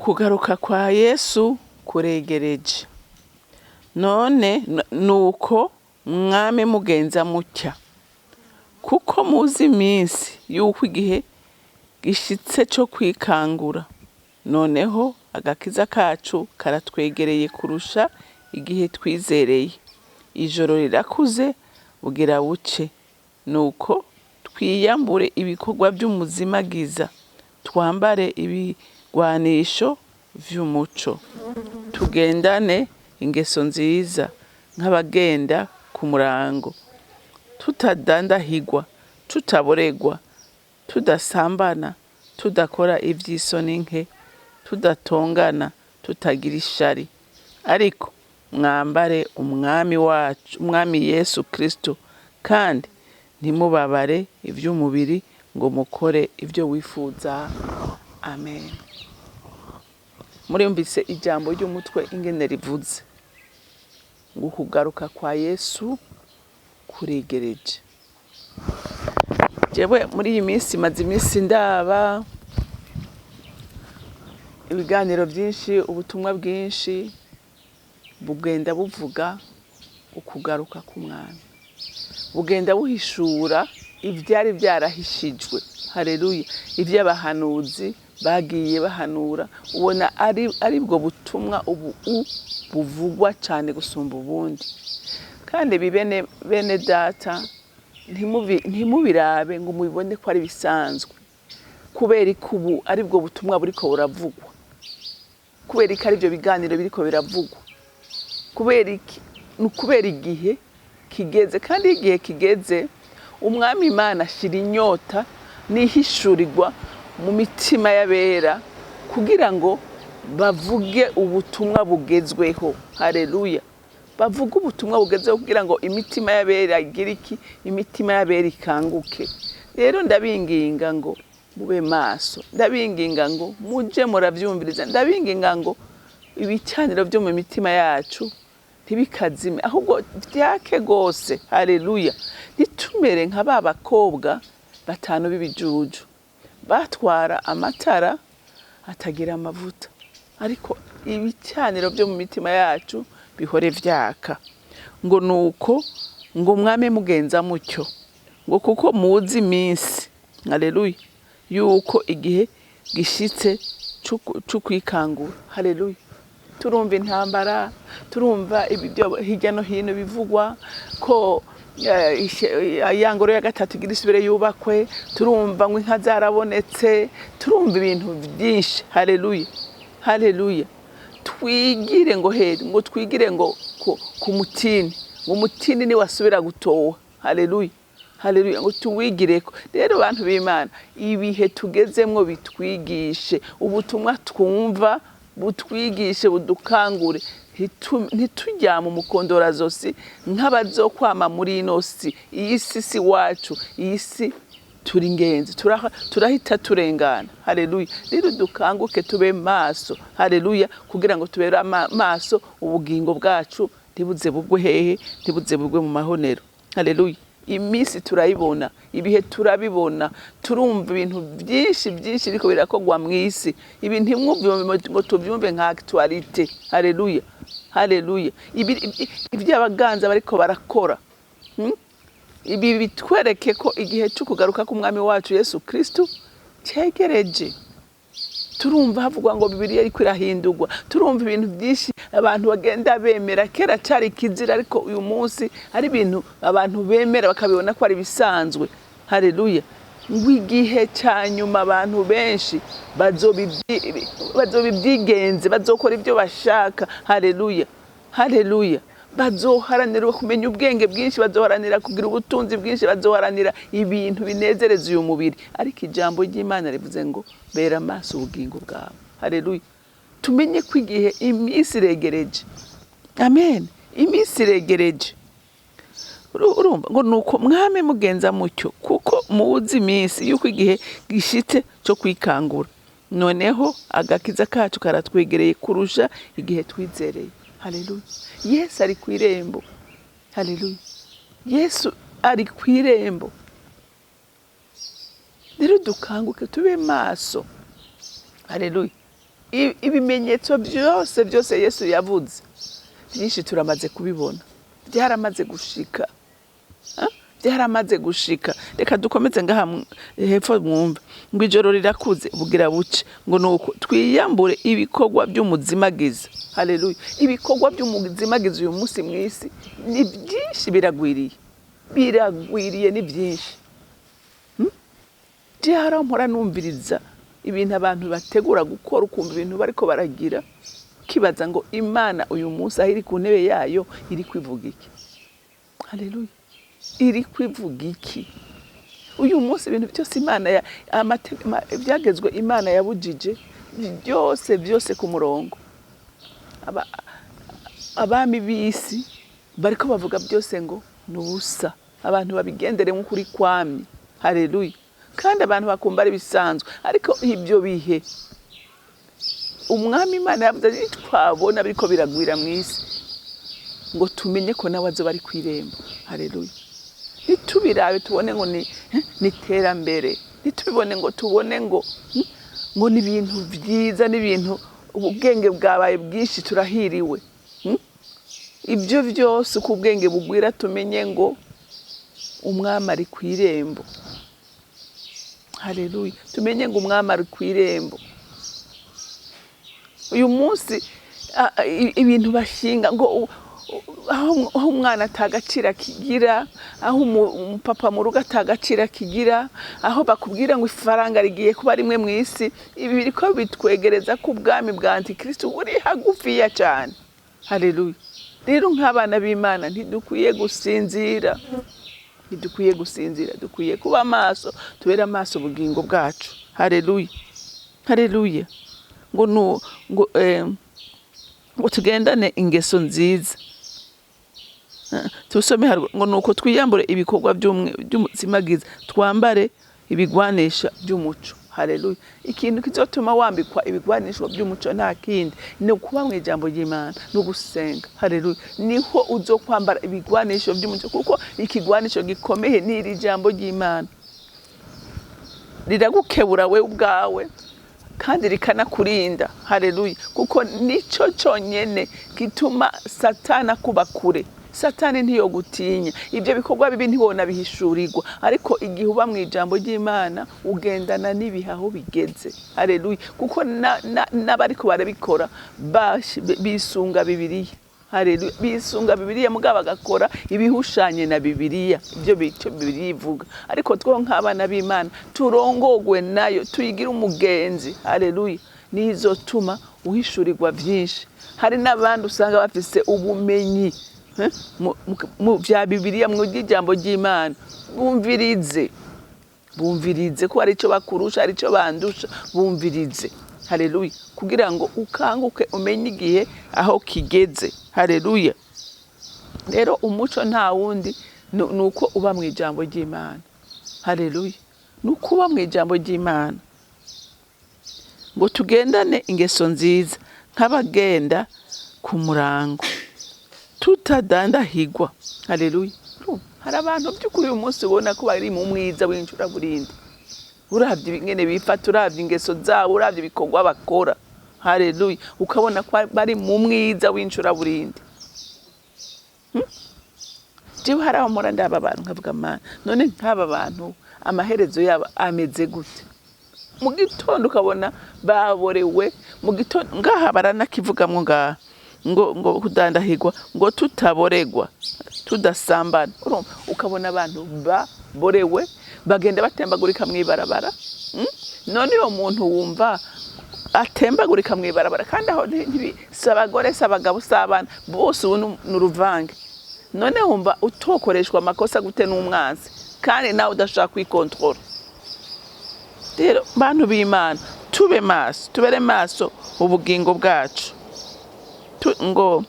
Ukugaruka kwa Yesu kuregereje. None nuko mwame mugenza mutya, kuko muzi iminsi yuko igihe gishitse co kwikangura. Noneho agakiza kacu karatwegereye kurusha igihe twizereye. Ijoro rirakuze, bugira buce. Nuko twiyambure ibikorwa vy'umuzimagiza, twambare ibigwanisho vy'umuco, tugendane ingeso nziza nk'abagenda ku murango, tutadandahigwa, tutaboregwa, tudasambana, tudakora ivy'isoni nke, tudatongana, tutagira ishari. Ariko mwambare Umwami wacu, Umwami Yesu Kristo, kandi ntimubabare ivy'umubiri ngo mukore ivyo wifuza. Amen. Murumvise ijambo ry'umutwe ingene rivuze ngo ukugaruka kwa Yesu kuregereje. Jewe muri iyi minsi maze iminsi ndaba ibiganiro byinshi, ubutumwa bwinshi bugenda buvuga ukugaruka k'Umwami, bugenda buhishura ivyari vyarahishijwe. Haleluya! Ivy'abahanuzi bagiye bahanura, ubona ari bwo butumwa ubu buvugwa cane gusumba ubundi. Kandi ibi, bene data, ntimubirabe ngo mubibone ko ari bisanzwe. Kubera ko ubu ari bwo butumwa buriko buravugwa, kubera ko ari byo biganiro biriko biravugwa, kubera iki? Ni ukubera igihe kigeze. Kandi iyo igihe kigeze, Umwami Imana ashira inyota n'ihishurirwa mu mitima y'abera kugira ngo bavuge ubutumwa bugezweho. Haleluya! Bavuge ubutumwa bugezweho kugira ngo imitima y'abera igire iki? Imitima y'abera ikanguke. Rero ndabinginga ngo mube maso, ndabinginga ngo muje muravyumviriza, ndabinginga ngo ibicaniro vyo mu mitima yacu ntibikazime, ahubwo vyake gose. Haleluya! Ntitumere nka ba bakobwa batanu b'ibijuju batwara amatara atagira amavuta, ariko ibicaniro vyo mu mitima yacu bihore vyaka. Ngo nuko ngo mwame mugenza mutyo, ngo kuko muzi iminsi, haleluya, yuko igihe gishitse co kwikangura. Haleluya! Turumva intambara, turumva ibyo hirya no hino bivugwa ko ya ngoro ya gatatu igira isubire yubakwe, turumva ngo inka zarabonetse, turumva ibintu byinshi. Haleluya, haleluya! Twigire ngo he? Ngo twigire ngo ku mutini, ngo umutini niwasubira gutoha. Haleluya, haleluya! Ngo tuwigireko. Rero bantu b'Imana, ibihe tugezemwo bitwigishe, ubutumwa twumva butwigishe, budukangure, ntituryame umukondorazosi nk'abazokwama muri ino si. Iyi si si wacu, iyi si turi ingenzi, turahita turengana. Haleluya! Rero dukanguke, tube maso. Haleluya! Kugira ngo tubere maso, ubugingo bwacu ntibuze bugwe hehe? Ntibuze bugwe mu mahonero. Haleluya! Iminsi turayibona, ibihe turabibona, turumva ibintu byinshi byinshi biriko birakorwa mu isi. Ibi ntimwumve ngo tuvyumve nka actualité. Haleluya, haleluya! Ibi ivy'abaganza bariko barakora, Ibi bitwereke ko igihe cyo kugaruka k'Umwami wacu Yesu Kristo cegereje. Turumva havugwa ngo Bibiliya ariko irahindurwa, turumva ibintu byinshi abantu bagenda bemera. Kera cari kizira, ariko uyu munsi ari ibintu abantu bemera bakabibona ko ari bisanzwe. Haleluya! Ngo igihe cya nyuma abantu benshi bazobibyigenze, bazokora ibyo bashaka. Haleluya, haleluya! Bazoharanira kumenya ubwenge bwinshi, bazoharanira kugira ubutunzi bwinshi, bazoharanira ibintu binezereza uyu mubiri. Ariko ijambo ry'Imana rivuze ngo bera amaso ubugingo bwawe. Haleluya! Tumenye ko igihe, iminsi iregereje. Amen, iminsi iregereje. Urumva ngo nuko mwame mugenza mutyo, kuko muzi iminsi yuko igihe gishitse cyo kwikangura. Noneho agakiza kacu karatwegereye kurusha igihe twizereye. Haleluya! Yesu ari ku irembo. Haleluya! Yesu ari ku irembo. Rero dukanguke, tube maso. Haleluya! Ibimenyetso byose byose Yesu yavuze, byinshi turamaze kubibona, byaramaze gushika. Ah, byaramaze gushika. Reka dukomeze ngaha hepfo mwumve ngo ijoro rirakuze, bugira buce, ngo nuko twiyambure ibikorwa by'umuzimagiza. Haleluya! Ibikorwa by'umuzimagiza uyu munsi mu isi ni byinshi, biragwiriye, biragwiriye, ni byinshi. Je hari aho mpora numviriza ibintu abantu bategura gukora, ukumva ibintu bariko baragira, ukibaza ngo Imana uyu munsi aho iri ku ntebe yayo iri kwivuga iki? Haleluya! Iri kwivuga iki uyu munsi? Ibintu byose Imana ya ibyagezwe Imana yabujije byose byose ku murongo. Abami b'isi bariko bavuga byose ngo ni ubusa, abantu babigendere nk'ukuri kwamye. Haleluya! Kandi abantu bakumva ari bisanzwe, ariko ibyo bihe Umwami Imana yavuze ati twabona biriko biragwira mu isi, ngo tumenye ko nawe azoba ari kw'irembo. Haleluya! Ntitubirabe tubone ngo ni iterambere, ntitubibone ngo tubone ngo ni ibintu byiza, n'ibintu ubwenge bwabaye bwinshi, turahiriwe. Ibyo byose uko ubwenge bugwira, tumenye ngo Umwami ari ku irembo. Haleluya! Tumenye ngo Umwami ari ku irembo. Uyu munsi ibintu bashinga ngo aho umwana atagaciro akigira, aho umupapa mu rugo atagaciro akigira, aho bakubwira ngo ifaranga rigiye kuba rimwe mu isi, ibi biriko bitwegereza ko ubwami bwa Antikristo buri hagufiya cyane. Haleluya! Rero nk'abana b'Imana ntidukwiye gusinzira, ntidukwiye gusinzira, dukwiye kuba amaso, tubere amaso ubugingo bwacu. Haleluya, haleluya! Ngo nu ngo ngo tugendane ingeso nziza. Tusome haruguru ngo nuko twiyambure ibikorwa by'umuzimagiza, twambare ibigwanisha by'umuco. Haleluya! Ikintu kizotuma wambikwa ibigwanisho by'umuco nta kindi, ni ukuba mu ijambo ry'Imana no gusenga. Haleluya! Niho uzokwambara ibigwanisho by'umuco, kuko ikigwanisho gikomeye ni iri jambo ry'Imana. Riragukebura we ubwawe kandi rikanakurinda. Haleluya! Kuko nico cyonyene gituma Satani akuba kure. Satani ntiyogutinya, ibyo bikorwa bibi ntiwona bihishurirwa, ariko igihe uba mu ijambo ry'Imana ugendana n'ibihe aho bigeze. Haleluya! Kuko n'abariko barabikora bisunga Bibiliya. Haleluya! Bisunga Bibiliya, mugabo bagakora ibihushanye na Bibiliya, ibyo bico Bibiliya ivuga. Ariko two nk'abana b'Imana turongogwe nayo, tuyigire umugenzi. Haleluya! Nizotuma uhishurirwa byinshi. Hari n'abandi usanga bafise ubumenyi mu vya Bibiliya, mu ry'ijambo ry'Imana. Bumvirize, bumvirize ko hari icyo bakurusha, hari icyo bandusha. Bumvirize. Haleluya! Kugira ngo ukanguke, umenye igihe aho kigeze. Haleluya! Rero umuco nta wundi, ni uko uba mu ijambo ry'Imana. Haleluya! Ni uko uba mu ijambo ry'Imana. Ngo tugendane ingeso nziza nk'abagenda ku murango, tutadandahigwa. Haleluya! Urumva, hari abantu by'ukuri uyu munsi ubona ko bari mu mwiza w'incuraburindi, uravye ingene bifata, uravye ingeso zabo, uravye ibikorwa bakora. Haleluya! Ukabona ko bari mu mwiza w'incuraburindi. Jewe hari aho mpora ndaba abantu nkavuga: "Mana, none nk'aba bantu amaherezo yabo ameze gute?" Mu gitondo ukabona baborewe mu gitondo. Ngaha baranakivugamwo ngaha ngo kudandahirwa, ngo tutaboregwa, tudasambana. Urumva, ukabona abantu baborewe bagenda batembagurika mw'ibarabara. None uyo muntu wumva atembagurika mw'ibarabara, kandi aho si abagore, si abagabo, si abana, bose ubu ni uruvange. None wumva utokoreshwa amakosa gute n'umwanzi, kandi nawe udashobora kwikontorora? Rero bantu b'Imana, tube maso, tubere maso ubugingo bwacu. Ngo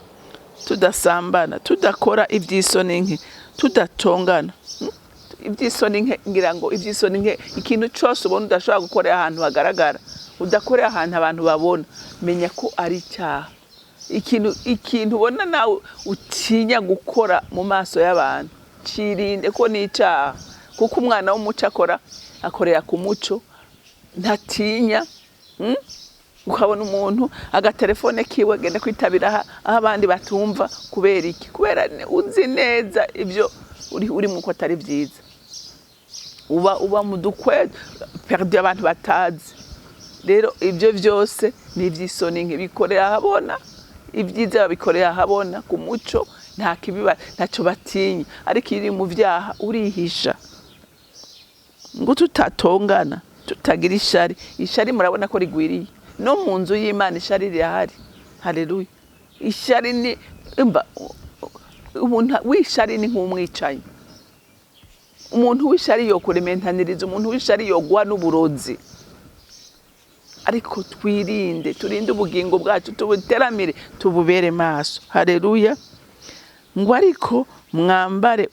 tudasambana, tudakora iby'isoni nke, tudatongana. Iby'isoni nke, ngira ngo iby'isoni nke, ikintu cyose ubona udashobora gukorera ahantu hagaragara, udakorera ahantu abantu babona, menya ko ari icyaha. Ikintu ubona nawe utinya gukora mu maso y'abantu, kirinde ko ni icyaha, kuko umwana w'umuco akorera ku muco, ntatinya. Ukabona umuntu agatelefone kiwe agenda kwitabira aho abandi batumva. Kubera iki? Kubera uzi neza ibyo uri mu ko atari byiza. Uba mu dukwe perdu abantu batazi. Rero ibyo byose ni iby'isoni nke. Bikorera ahabona ibyiza, babikorera ahabona ku muco, nta kibiba, ntacyo batinya. Ariko iyo uri mu byaha urihisha ngo tutatongana, tutagira ishari. Ishari murabona ko rigwiriye no mu nzu y'Imana, ishari rirahari. Haleluya! Ishari ni umva, umuntu w'ishari ni nk'umwicanyi. Umuntu w'ishari yokurementaniriza, umuntu w'ishari yoguha n'uburozi. Ariko twirinde, turinde ubugingo bwacu, tubuteramire, tububere maso. Haleluya! Ngo ariko mwambare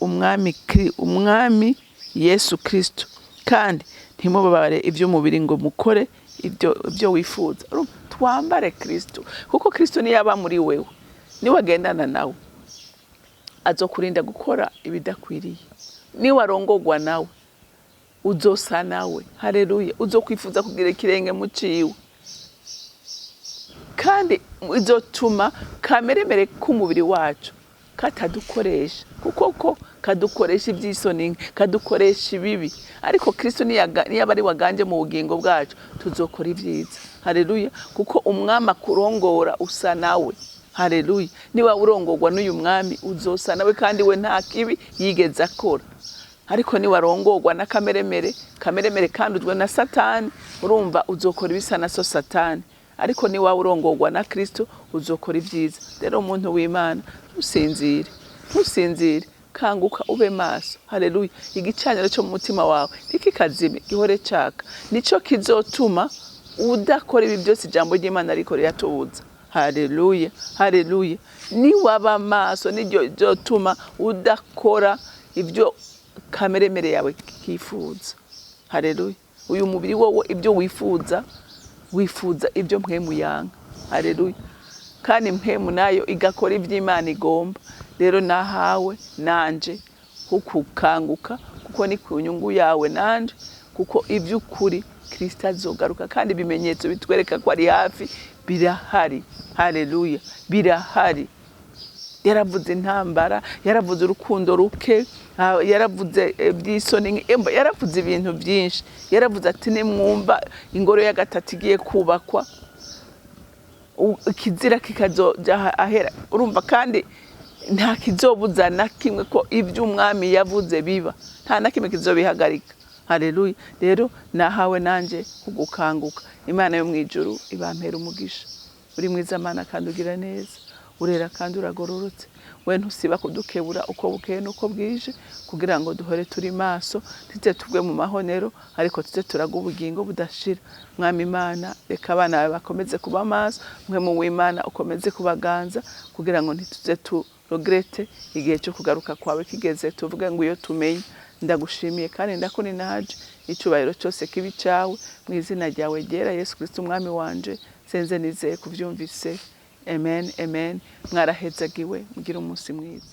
Umwami Yesu Kristo, kandi ntimubabare iby'umubiri ngo mukore ibyo wifuza. Urumva, twambare Kristo, kuko Kristo niyo aba muri wewe, niwagendana nawe azokurinda gukora ibidakwiriye. Niwarongogwa nawe uzosa nawe. Haleluya! Uzokwifuza kugira ikirenge mu ciwe, kandi izotuma kameremere k'umubiri wacu katadukoresha, kuko ko kadukoresha iby'isoni nke, kadukoresha ibibi. Ariko Kristo niyaba ari waganje mu bugingo bwacu, tuzokora ibyiza. Haleluya! Kuko umwami akurongora usa nawe. Haleluya! Niba urongorwa n'uyu mwami uzosa nawe, kandi we nta kibi yigeze akora. Ariko niwarongorwa na kameremere, kameremere kandujwe na Satani, urumva uzokora ibisa na so Satani. Ariko niwaba urongorwa na Kristo uzokora ibyiza. Rero umuntu w'Imana, ntusinzire, ntusinzire, kanguka ube maso. Haleluya! Igicaniro cyo mu mutima wawe ntikikazime, gihore caka. Nico kizotuma udakora ibi byose ijambo ry'Imana ariko riratubuza. Haleluya, haleluya! Niwaba maso niryo ryotuma udakora ibyo kameremere yawe kifuza. Haleluya! Uyu mubiri wowe ibyo wifuza, wifuza ibyo mpwemu yanga. Haleluya! Kandi mpwemu nayo igakora iby'Imana igomba. Rero nahawe nanje kukukanguka, kuko ni ku nyungu yawe nanje, kuko iby'ukuri Kristo azogaruka, kandi ibimenyetso bitwereka ko ari hafi birahari. Haleluya! Birahari. Yaravuze intambara, yaravuze urukundo ruke, yaravuze iby'isoni nke, yaravuze ibintu byinshi. Yaravuze ati nimwumva ingoro ya gatatu igiye kubakwa, ikizira kikazoja ahera. Urumva, kandi nta kizobuza na kimwe ko ibyo umwami yavuze biba, nta na kimwe kizobihagarika. Haleluya! Rero nahawe nanje kugukanguka. Imana yo mu ijuru ibampera umugisha. Uri mwiza Mana, kandi ugira neza, urera kandi uragororotse. We ntusiba kudukebura uko bukeye n'uko bwije, kugira ngo duhore turi maso, ntituze tugwe mu mahonero, ariko tuze turaga ubugingo budashira. Mwami Imana, reka abana bawe bakomeze kuba maso, mwe mu w'Imana ukomeze kubaganza, kugira ngo ntituze turegrette igihe cyo kugaruka kwawe kigeze, tuvuge ngo iyo tumenye. Ndagushimiye kandi ndakuninahaje, icyubahiro cyose kibi cyawe, mu izina ryawe ryera Yesu Kristo umwami wanje senze nizeye kuvyumvise. Amen, amen. Mwarahezagiwe, mugire umunsi mwiza.